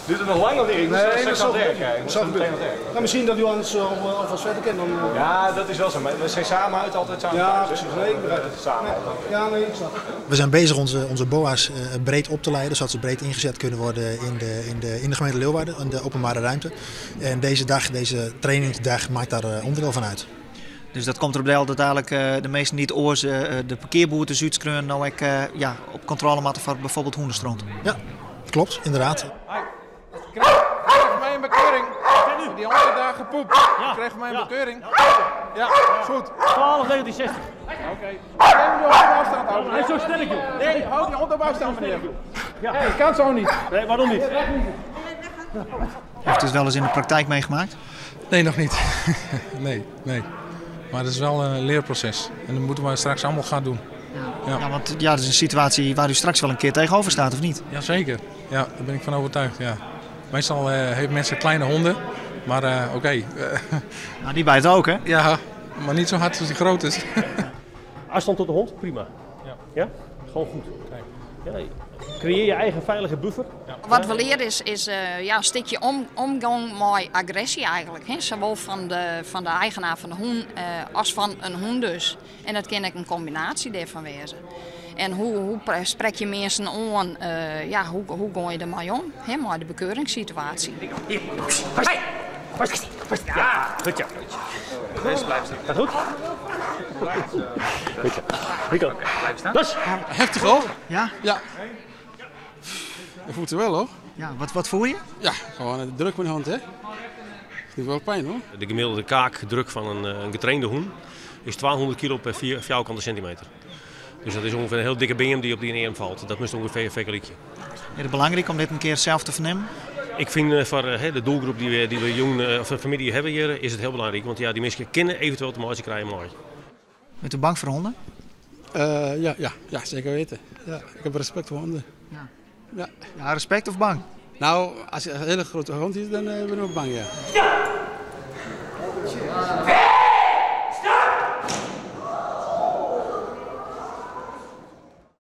Duurt het nog lang of niet? Ik moet Nee, straks dat aan zal het werk. hè. Ik moet Zal zo meteen aan gebeuren. het werk. Nou, misschien dat u anders alvast verder kent. Dan, Ja, dat is wel zo. Maar we zijn samen uit, altijd samen Ja, thuis, hè? precies. Nee, ik begrijp het. Samen Nee. altijd. Ja, nee, ik snap het. We zijn bezig onze BOA's breed op te leiden, zodat ze breed ingezet kunnen worden in de gemeente Leeuwarden, in de openbare ruimte. En deze dag, deze trainingsdag, maakt daar onderdeel van uit. Dus dat komt erop neer dat dadelijk de meesten niet oors de parkeerboetes uitskreun, nou ik op controle moeten voor bijvoorbeeld hoenderstront. Ja, klopt, inderdaad. Ik krijg van mij een bekeuring. Die hond heeft daar gepoept. Ik krijg van mij een bekeuring. Ja, goed. 12,69. Oké. Neem die hond op afstand houden. Hij is zo sterk, joh. Nee, houd die hond op afstand, meneer. Ja. Nee, dat kan zo niet. Nee, waarom niet? Heeft u het wel eens in de praktijk meegemaakt? Nee, nog niet. Nee, nee. Maar het is wel een leerproces. En dat moeten we straks allemaal gaan doen. Ja. Ja, want dat is een situatie waar u straks wel een keer tegenover staat, of niet? Jazeker. Ja, daar ben ik van overtuigd. Ja. Meestal hebben mensen kleine honden, maar oké. Nou, die bijt ook, hè? Ja, maar niet zo hard als die groot is. Afstand tot de hond, prima. Ja. Ja? Gewoon goed. Ja, creëer je eigen veilige buffer. Ja. Wat we leren is een stukje omgang met agressie eigenlijk. Hè? Zowel van de eigenaar van de hoen als van een hoen dus. En dat kan ik een combinatie daarvan wezen. En hoe spreek je mensen aan? Hoe ga je ermee om? Hè, met de bekeuringssituatie. Hey! Vast, vast. Ja, goed ja. Gaat goed? Goed ja. Rico. Blijf staan. Los! Heftig hoor. Ja? Ja. Je voelt het wel hoor. Ja, wat voel je? Ja, gewoon de druk met de hand hè. Dat doet wel pijn hoor. De gemiddelde kaakdruk van een getrainde hoen is 1200 kilo per vierkante centimeter. Dus dat is ongeveer een heel dikke beam die op die arm valt. Dat moest ongeveer een vergelijkje. Is het belangrijk om dit een keer zelf te vernemen? Ik vind voor de doelgroep die we jong of de familie hebben hier, is het heel belangrijk. Want die mensen kunnen eventueel te maken krijgen mooi. Bent u bang voor honden? Ja, ja, ja, zeker weten. Ja, ik heb respect voor honden. Ja. Ja. Ja, respect of bang? Nou, als je een hele grote hond is, dan ben ik ook bang, ja. Ja!